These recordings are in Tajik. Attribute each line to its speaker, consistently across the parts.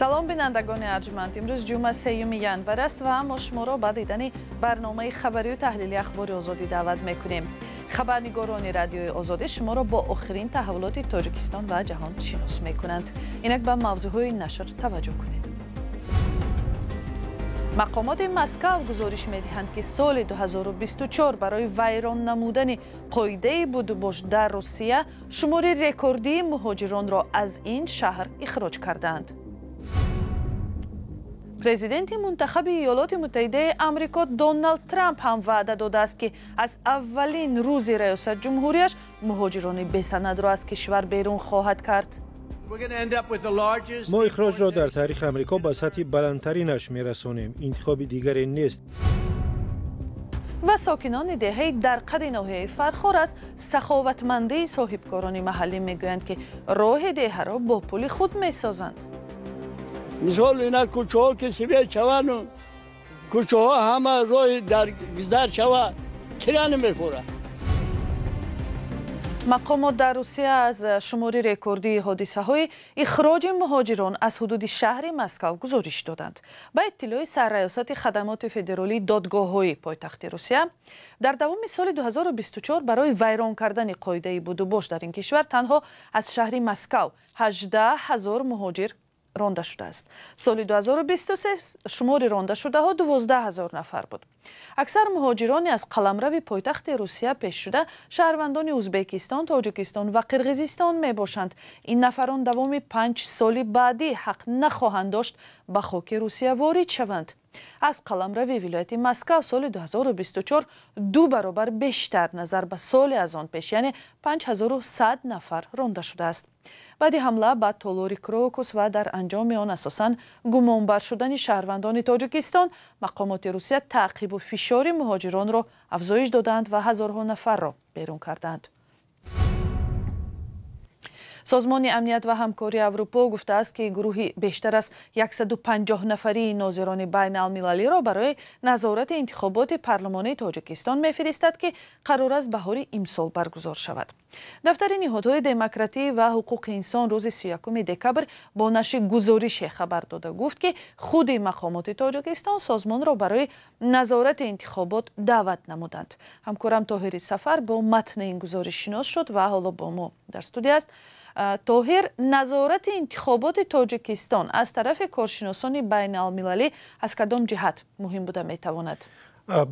Speaker 1: Салом, бинандагони арҷманд. Имрӯз ҷумъа, 3 январ аст ва мо шуморо ба дидани барномаи хабарию таҳлили Ахбори Озодӣ даъват мекунем. Хабарнигорони Радиои Озодӣ шуморо бо охирин таҳаввулоти Тоҷикистон ва ҷаҳон шинос мекунанд. Инак ба мавзӯъҳои нашр таваҷҷӯҳ кунед. Мақомоти Москав гузориш медиҳанд, ки соли 2024 барои вайрон намудани қоидаи будубош дар Русия шумори рекордии муҳоҷиронро аз ин шаҳр ихроҷ кардаанд. Президенти мунтахаби Иёлоти Муттаҳидаи Амрико Доналд Трамп ҳам ваъда додааст, ки аз аввалин рӯзи раёсатҷумҳурияш муҳоҷирони бесанадро аз кишвар берун хоҳад кард.
Speaker 2: Мо ихроҷро дар таърихи Амрико ба сатҳи баландтаринаш мерасонем. Интихоби дигаре нест.
Speaker 1: Ва сокинони деҳаи Дарқади ноҳияи Фархор аз саховатмандии соҳибкорони маҳаллӣ мегӯянд, ки роҳи деҳаро бо пули худ месозанд.
Speaker 3: Мисол, ина кӯчаҳо ки свет шавану кӯчаҳо ҳама роҳи дар гузар шава, кира намехӯрад.
Speaker 1: Мақомот дар Русия аз шумори рекордии ҳодисаҳои ихроҷи муҳоҷирон аз ҳудуди шаҳри Москав гузориш доданд. Ба иттилои Сарраёсати хадамоти федералии додгоҳҳои пойтахти Русия, дар давоми соли 2024 барои вайрон кардани қоидаи будубош дар ин кишвар танҳо аз шаҳри Москав 18 ҳазор муҳоҷир ронда шудааст. Соли 2023 шумори рондашудаҳо 12 ҳазор нафар буд. Аксар муҳоҷирони аз қаламрави пойтахти Русия пешшуда шаҳрвандони Ӯзбекистон, Тоҷикистон ва Қирғизистон мебошанд. Ин нафарон давоми 5 соли баъдӣ ҳақ нахоҳанд дошт ба хоки Русия ворид шаванд. Аз қаламрави вилояти Москав соли 2024 ду баробар бештар назар ба соли аз он пеш, яъне 5100 нафар ронда шудааст. Баъди ҳамла ба толори Крокус ва дар анҷоми он асосан гумонбар шудани шаҳрвандони Тоҷикистон, мақомоти Русия таъқибу фишори муҳоҷиронро афзоиш додаанд ва ҳазорҳо нафарро берун кардаанд. Созмони Амният ва ҳамкории Аврупо гуфтааст, ки гурӯҳи бештар аз 150 нафарии нозирони байналмилалиро барои назорати интихоботи парлумонии Тоҷикистон мефиристад, ки қарор аст баҳори имсол баргузор шавад. Дафтари ниҳодҳои демократӣ ва ҳуқуқи инсон рӯзи 31 декабр бо нашри гузорише хабар дода гуфт, ки худи мақомоти Тоҷикистон созмонро барои назорати интихобот даъват намуданд. Ҳамкорам Тоҳири Сафар бо матни ин гузориш шинос шуд ва ҳоло бо мо дар студия аст. Тоҳир, назорати интихоботи Тоҷикистон аз тарафи коршиносони байналмилалӣ аз кадом ҷиҳат муҳим буда метавонад?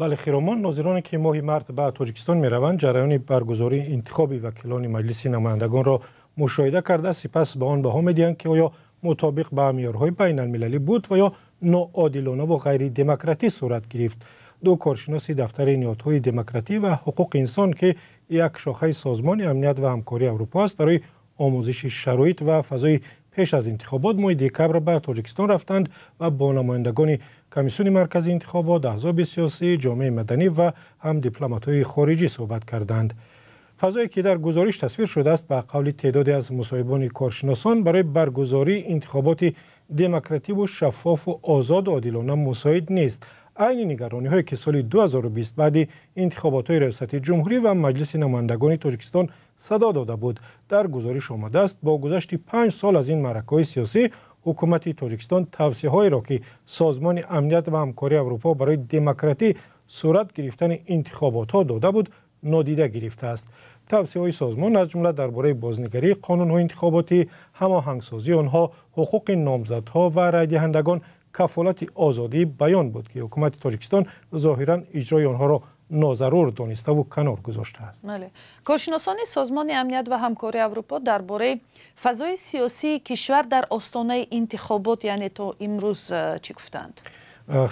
Speaker 2: Бале, Хиромон, нозироне ки моҳи март ба Тоҷикистон мераванд, ҷараёни баргузории интихоби вакилони Маҷлиси намояндагонро мушоҳида карда, сипас ба он баҳо медиҳанд, ки оё мутобиқ ба меъёрҳои байналмилалӣ буд ва ё ноодилона ва ғайридемократӣ сурат гирифт. Ду коршиноси дафтари ниҳодҳои демократӣ ва ҳуқуқи инсон, ки як шохаи Созмони Амният ва ҳамкории Аврупо аст, барои омӯзиши шароит ва фазои пеш аз интихобот моҳи декабр ба Тоҷикистон рафтанд ва бо намояндагони Комиссиони марказии интихобот, аҳзоби сиёсӣ, ҷомеаи маданӣ ва ҳам дипломатҳои хориҷӣ суҳбат карданд. Фазое ки дар гузориш тасвир шудааст, ба қавли теъдоде аз мусоҳибони коршиносон, барои баргузории интихоботи демокративу шаффофу озоду одилона мусоид нест. Айни нигарониҳое ки соли 2020 баъди интихоботҳои раёсати ҷумҳурӣ ва Маҷлиси намояндагони Тоҷикистон садо дода буд. Дар гузориш омадааст, бо гузашти 5 сол аз ин маъракаҳои сиёсӣ ҳукумати Тоҷикистон тавсияҳоеро, ки Созмони Амният ва ҳамкории Аврупо барои демократӣ сурат гирифтани интихоботҳо дода буд, нодида гирифтааст. Тавсияҳои созмон, аз ҷумла дар бораи бознигарии қонунҳои интихоботӣ, ҳамоҳангсозии онҳо, ҳуқуқи номзадҳо ва райдиҳандагон, кафолати озодии баён буд, ки ҳукумати Тоҷикистон зоҳиран иҷрои онҳоро нозарур дониставу канор гузоштааст.
Speaker 1: Коршиносони Созмони Амният ва ҳамкории Аврупо дар бораи фазои сиёсии кишвар дар остонаи интихобот, яъне то имрӯз, чӣ гуфтанд?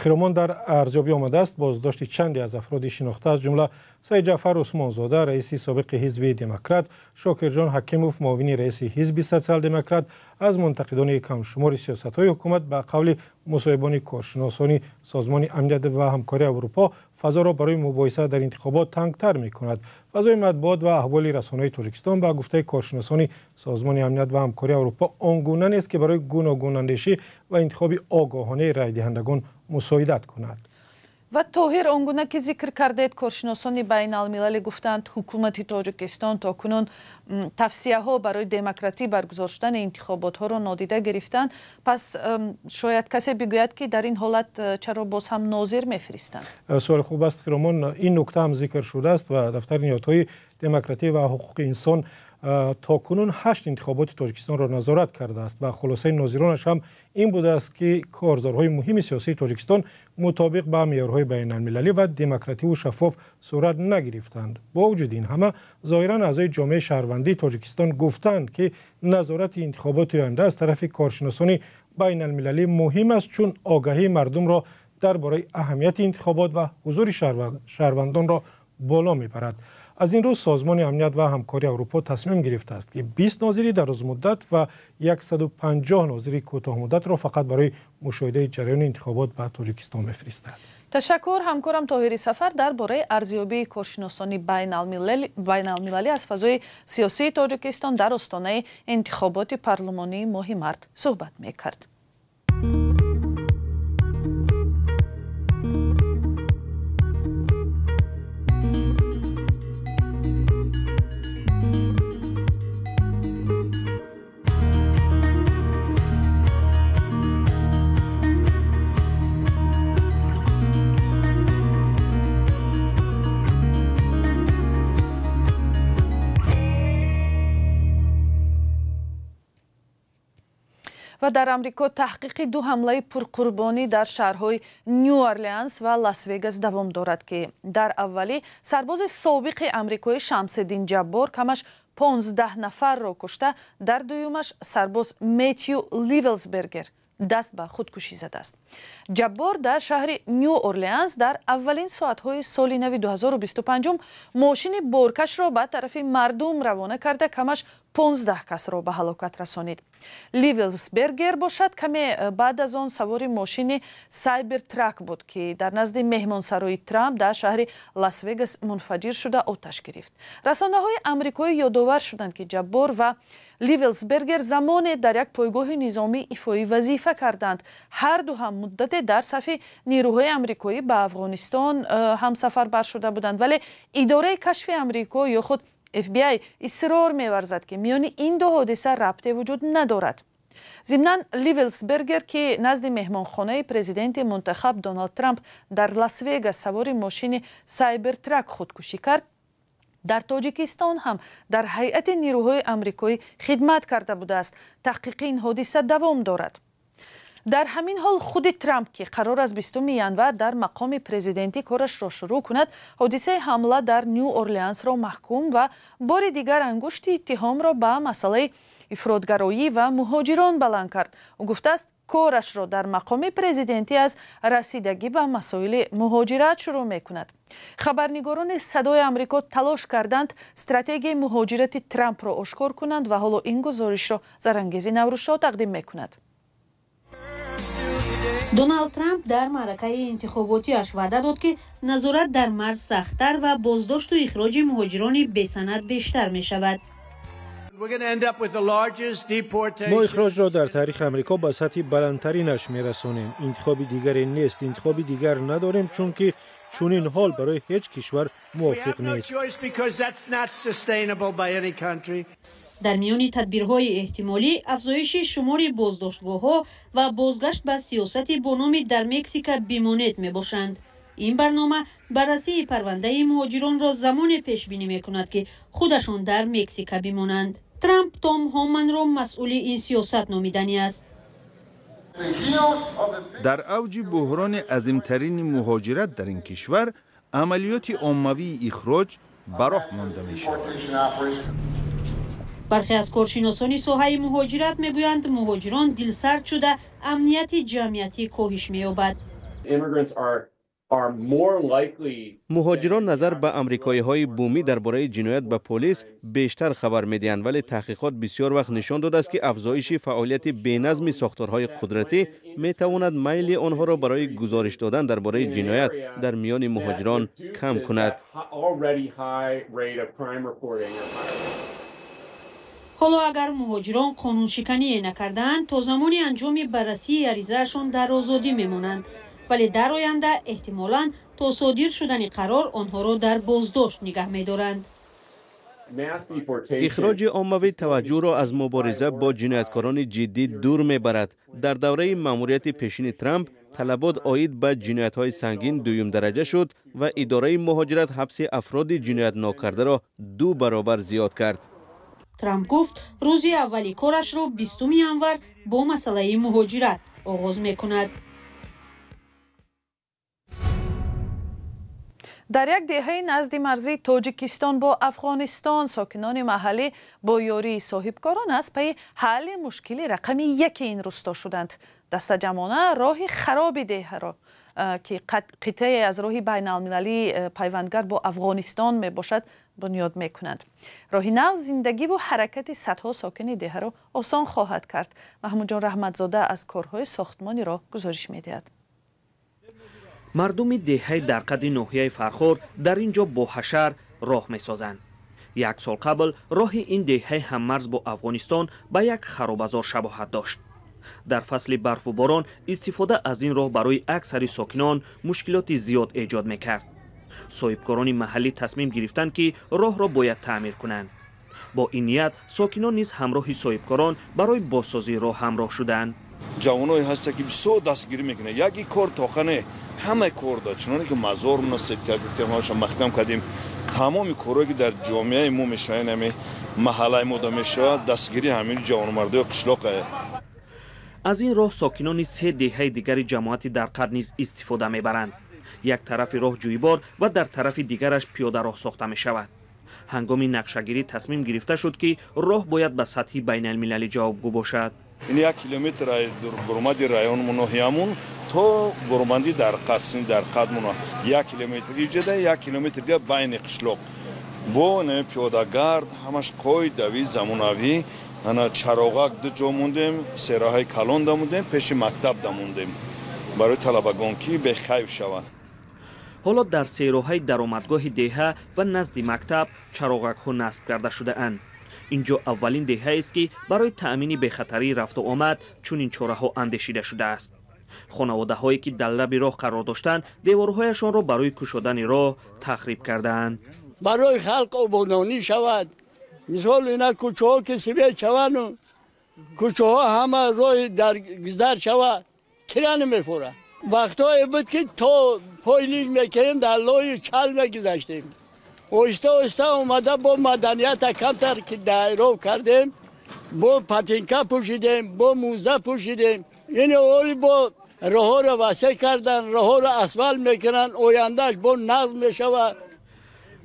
Speaker 2: Хиромон, дар арзёбӣ омадааст, боздошти чанде аз афроди шинохта, аз ҷумла Саидҷаъфар Усмонзода, раиси собиқи Ҳизби Демократ, Шокирҷон Ҳакимов, муовини раиси Ҳизби Социал-Демократ, аз мунтақидони камшумори сиёсатҳои ҳукумат, ба қавли мусоҳибони коршиносони Созмони Амният ва ҳамкории Аврупо, фазоро барои мубоҳиса дар интихобот тангтар мекунад. Фазои матбуот ва аҳволи расонаҳои Тоҷикистон, ба гуфтаи коршиносони Созмони Амният ва ҳамкории Аврупо, он гуна нест, ки барои гуногунандешӣ ва интихоби огоҳонаи райдиҳандагон мусоидат кунад.
Speaker 1: Ва Тоҳир, он гуна ки зикр кардед, коршиносони байналмилалӣ гуфтанд, ҳукумати Тоҷикистон то кунун тавсияҳо барои демократӣ баргузор шудани интихоботҳоро нодида гирифтанд. Пас шояд касе бигӯяд, ки дар ин ҳолат чаро боз ҳам нозир мефиристанд?
Speaker 2: Суоли хуб аст, Хиромон. Ин нукта ҳам зикр шудааст ва дафтари ниҳодҳои демократӣ ва ҳуқуқи инсон то кунун 8 интихоботи Тоҷикистонро назорат кардааст ва хулосаи нозиронаш ҳам ин будааст, ки корзорҳои муҳими сиёсии Тоҷикистон мутобиқ ба меъёрҳои байналмилалӣ ва демокративу шаффоф сурат нагирифтанд. Бо вуҷуди ин ҳама, зоҳиран аъзои ҷомеаи шаҳрвандии Тоҷикистон гуфтанд, ки назорати интихоботи оянда аз тарафи коршиносони байналмилалӣ муҳим аст, чун огаҳии мардумро дар бораи аҳамияти интихобот ва ҳузури шаҳрвандонро боло мебарад. Аз ин рӯз Созмони амният ва ҳамкории Аврупо тасмим гирифтааст, ки 20 нозири дарозмуддат ва 150 нозири кӯтоҳмуддатро фақат барои мушоҳидаи ҷараёни интихобот ба Тоҷикистон мефиристад.
Speaker 1: Ташаккур. Ҳамкорам Тоҳири Сафар дар бораи арзёбии коршиносони байналмилалӣ аз фазои сиёсии Тоҷикистон дар остонаи интихоботи парлумонии моҳи март суҳбат мекард. Ва дар Амрико таҳқиқи ду ҳамлаи пурқурбонӣ дар шаҳрҳои Ню Орлеанс ва Лас-Вегас давом дорад, ки дар аввалӣ сарбози собиқи амрикоӣ Шамсиддин Ҷаббор камаш 15 нафарро кушта, дар дуюмаш сарбоз Мэтью Ливелсбергер даст ба худкушӣ задааст. Ҷаббор дар шаҳри Ню Орлеанс дар аввалин соатҳои соли нави 2025 мошини боркашро ба тарафи мардум равона карда, камаш 15 касро ба ҳалокат расонид. Ливелсбергер бошад, каме баъд аз он савори мошини Сайбертрак буд, ки дар назди меҳмонсарои Трамп дар шаҳри Лас-Вегас мунфаҷир шуда оташ гирифт. Расонаҳои амрикоӣ ёдовар шуданд, ки Ҷаббор ва Ливелсбергер замоне дар як пойгоҳи низомӣ ифои вазифа карданд. Ҳар ду ҳам муддате дар сафи нирӯҳои амрикоӣ ба Афғонистон ҳамсафарбар шуда буданд, вале идораи кашфи Амрико ё худ FBI исрор меварзад, ки миёни ин ду ҳодиса рабте вуҷуд надорад. Зимнан Ливелсбергер, ки назди меҳмонхонаи президенти мунтахаб Доналд Трамп дар Лас-Вегас савори мошини Сайбертрак худкушӣ кард, дар Тоҷикистон ҳам дар ҳайати нирӯҳои амрикоӣ хидмат карда будааст. Таҳқиқи ин ҳодиса давом дорад. Дар ҳамин ҳол худи Трамп, ки қарор аст 20 январ дар мақоми президентӣ корашро шурӯъ кунад, ҳодисаи ҳамла дар Ню Орлеансро маҳкум ва бори дигар ангушти иттиҳомро ба масъалаи ифротгароӣ ва муҳоҷирон баланд кард. Ӯ гуфтааст, корашро дар мақоми президентӣ аз расидагӣ ба масоили муҳоҷират шурӯъ мекунад. Хабарнигорони Садои Амрико талош карданд стратегияи муҳоҷирати Трампро ошкор кунанд ва ҳоло ин гузоришро Зарангези Наврӯзшоҳ тақдим мекунад.
Speaker 4: Доналд Трамп дар маъракаи интихоботиаш ваъда дод, ки назорат дар марз сахттар ва боздошту ихроҷи муҳоҷирони бесанад бештар мешавад.
Speaker 5: Мо ихроҷро дар таърихи Амрико ба сатҳи баландтаринаш мерасонем. Интихоби дигаре нест, интихоби дигар надорем, чунки чунин ҳол барои ҳеҷ кишвар мувофиқ нест.
Speaker 4: Дар миёни тадбирҳои эҳтимолӣ афзоиши шумори боздоштгоҳҳо ва бозгашт ба сиёсати бо номи «Дар Мексика бимонед» мебошанд. Ин барнома баррасии парвандаи муҳоҷиронро замоне пешбинӣ мекунад, ки худашон дар Мексика бимонанд. Трамп Том Ҳоманро масъули ин сиёсат номиданӣ аст.
Speaker 6: Дар авҷи буҳрони азимтарини муҳоҷират дар ин кишвар амалиёти оммавии ихроҷ ба роҳ монда мешавад.
Speaker 4: Бархе аз коршиносони соҳаи муҳоҷират мегӯянд, муҳоҷирон дилсард шуда, амнияти ҷамъиятӣ коҳиш меёбад.
Speaker 7: Муҳоҷирон назар ба амрикоиҳои бумӣ дар бораи ҷиноят ба полис бештар хабар медиҳанд, вале таҳқиқот бисёр вақт нишон додааст, ки афзоиши фаъолияти беназми сохторҳои қудратӣ метавонад майли онҳоро барои гузориш додан дар бораи ҷиноят дар миёни муҳоҷирон кам кунад.
Speaker 4: Ҳоло агар муҳоҷирон қонуншикание накардаанд, то замони анҷоми баррасии аризаашон дар озодӣ мемонанд. Вале дар оянда эҳтимолан то содир шудани қарор онҳоро дар боздошт нигаҳ медоранд.
Speaker 7: Ихроҷи оммавӣ таваҷҷӯҳро аз мубориза бо ҷинояткорони ҷиддӣ дур мебарад. Дар давраи маъмурияти пешини Трамп талабот оид ба ҷиноятҳои сангин дуюмдараҷа шуд ва идораи муҳоҷират ҳабси афроди ҷиноятнокардаро 2 баробар зиёд кард.
Speaker 4: Трамп гуфт, рӯзи аввали корашро 20 январ бо масъалаи муҳоҷират оғоз мекунад.
Speaker 1: Дар як деҳаи назди марзи Тоҷикистон бо Афғонистон сокинони маҳаллӣ бо ёрии соҳибкорон аз пайи ҳалли мушкили рақами 1 ин рӯсто шуданд. Дастаҷамъона роҳи хароби деҳаро, ки қитъае аз роҳи байналмилалии пайвандгар бо Афғонистон мебошад, бунёд мекунанд. Роҳи нав зиндагиву ҳаракати садҳо сокини деҳаро осон хоҳад кард. Маҳмудҷон Раҳматзода аз корҳои сохтмони роҳ гузориш медиҳад.
Speaker 8: Мардуми деҳаи Дарқади ноҳияи Фархор дар ин ҷо бо ҳашар роҳ месозанд. 1 сол қабл роҳи ин деҳаи ҳаммарз бо Афғонистон ба як харобазор шабоҳат дошт. Дар фасли барфу борон истифода аз ин роҳ барои аксари сокинон мушкилоти зиёд эҷод мекард. Соҳибкорони маҳаллӣ тасмим гирифтанд, ки роҳро бояд таъмир кунанд. Бо ин ният сокинон низ ҳамроҳи соҳибкорон барои бозсозии роҳ ҳамроҳ шуданд.
Speaker 9: Ҷавоное ҳаста, ки бисёр дастгирӣ мекунад. Яке кор тоқане, ҳама кор дод. Чуноне ки мазор мунасиб кардем, ҳамаша маҳкам кардем. Тамоми корҳое, ки дар ҷомеаи мо мешавад, ҳамин маҳаллаи мо да мешавад, дастгирии ҳамин ҷавонмардои қишлоқе.
Speaker 8: Аз ин роҳ сокинони 3 деҳаи дигари ҷамоати Дарқад низ истифода мебаранд. Як тарафи роҳ ҷӯйбор ва дар тарафи дигараш пиёдароҳ сохта мешавад. Ҳангоми нақшагирӣ тасмим гирифта шуд, ки роҳ бояд ба сатҳи байналмилалӣ ҷавобгӯ бошад.
Speaker 9: Ин 1 километр бурмади районмон ноҳиямон то бурманди Дарқад, сини Дарқадмон 1 километр иҷода, 1 километр дигар байни қишлоқ бо пиёдагард, ҳамаш қоидави замонавӣ. Ана чароғак 2 ҷо мондем, сераҳаи калон да мондем, пеши мактаб да мондем барои талабагон, ки бехайф шаванд.
Speaker 8: Ҳоло дар сероҳаи даромадгоҳи деҳа ва назди мактаб чароғакҳо насб карда шудаанд. Инҷо аввалин деҳаест, ки барои таъмини бехатарии рафту омад чунин чораҳо андешида шудааст. Хонаводаҳое, ки дар лаби роҳ қарор доштанд, деворҳояшонро барои кушодани роҳ тахриб кардаанд.
Speaker 3: Барои халқ ободонӣ шавад. Мисол ина кӯчаҳо ки свет шавану кӯчаҳо ҳама роҳи дар гузар шавад, кира намефурад. Вақтҳое буд, ки то пои лиж мекардем, дар лои чал мегузаштем. Оҳиста оҳиста омада бо маданията камтар ки дайров кардем, бо патинка пӯшидем, бо мӯза пӯшидем. Ин оли бо роҳҳоро васеъ кардан, роҳҳоро асфалт мекунанд, ояндааш бо нағз мешавад.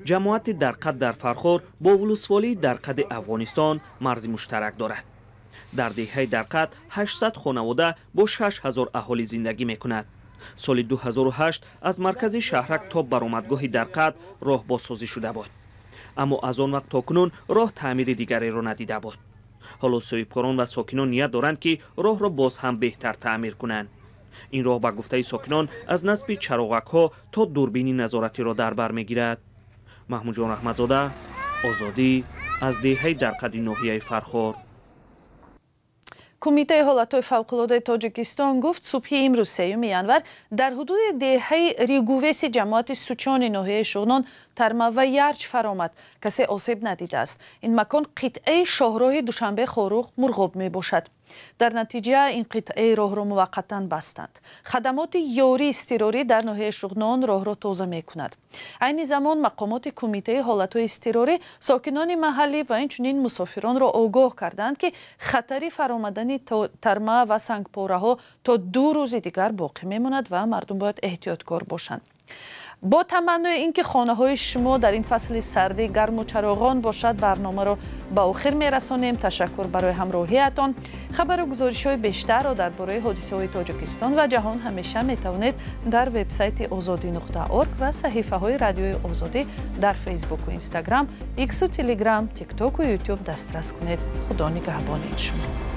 Speaker 8: Ҷамоати Дарқад дар Фархор бо вулусволии Дарқади Афғонистон марзи муштарак дорад. Дар деҳаи Дарқад 800 хонавода бо 6000 аҳолӣ зиндагӣ мекунад. Соли 2008 аз маркази шаҳрак то баромадгоҳи Дарқад роҳ бозсозӣ шуда буд. Аммо аз он вақт то кунун роҳ таъмири дигареро надида буд. Ҳоло соҳибкорон ва сокинон ният доранд, ки роҳро боз ҳам беҳтар таъмир кунанд. Ин роҳ ба гуфтаи сокинон аз насби чароғакҳо то дурбини назоратиро дар бар мегирад. Маҳмудҷон Раҳматзода, Озодӣ, аз деҳаи Дарқади ноҳияи Фархор.
Speaker 1: Кумитаи ҳолатҳои фавқулодаи Тоҷикистон гуфт, субҳи имрӯз 3 январ дар ҳудуди деҳаи Ригувеси ҷамоати Сучони ноҳияи Шуғнон тарма ва ярч фаромад. Касе осеб надидааст. Ин макон қитъаи шоҳроҳи Душанбе Хоруғ Мурғоб мебошад. Дар натиҷа ин қитъаи роҳро муваққатан бастанд. Хадамоти ёрии изтирорӣ дар ноҳияи Шуғнон роҳро тоза мекунад. Айни замон мақомоти кумитаи ҳолатҳои изтирорӣ сокинони маҳаллӣ ва инчунин мусофиронро огоҳ карданд, ки хатари фаромадани тарма ва сангпораҳо то 2 рӯзи дигар боқӣ мемонад ва мардум бояд эҳтиёткор бошанд. Бо таманнои ин ки хонаҳои шумо дар ин фасли сардӣ гарму чароғон бошад, барномаро ба охир мерасонем. Ташаккур барои ҳамроҳиятон. Хабару гузоришҳои бештарро дар бораи ҳодисаҳои Тоҷикистон ва ҷаҳон ҳамеша метавонед дар вебсайти озодӣ.org ва саҳифаҳои радиои Озодӣ дар Фейсбуку Инстаграм, Иксу Телеграм, Тиктоку Ютуб дастрас кунед. Худо нигаҳбони шумо.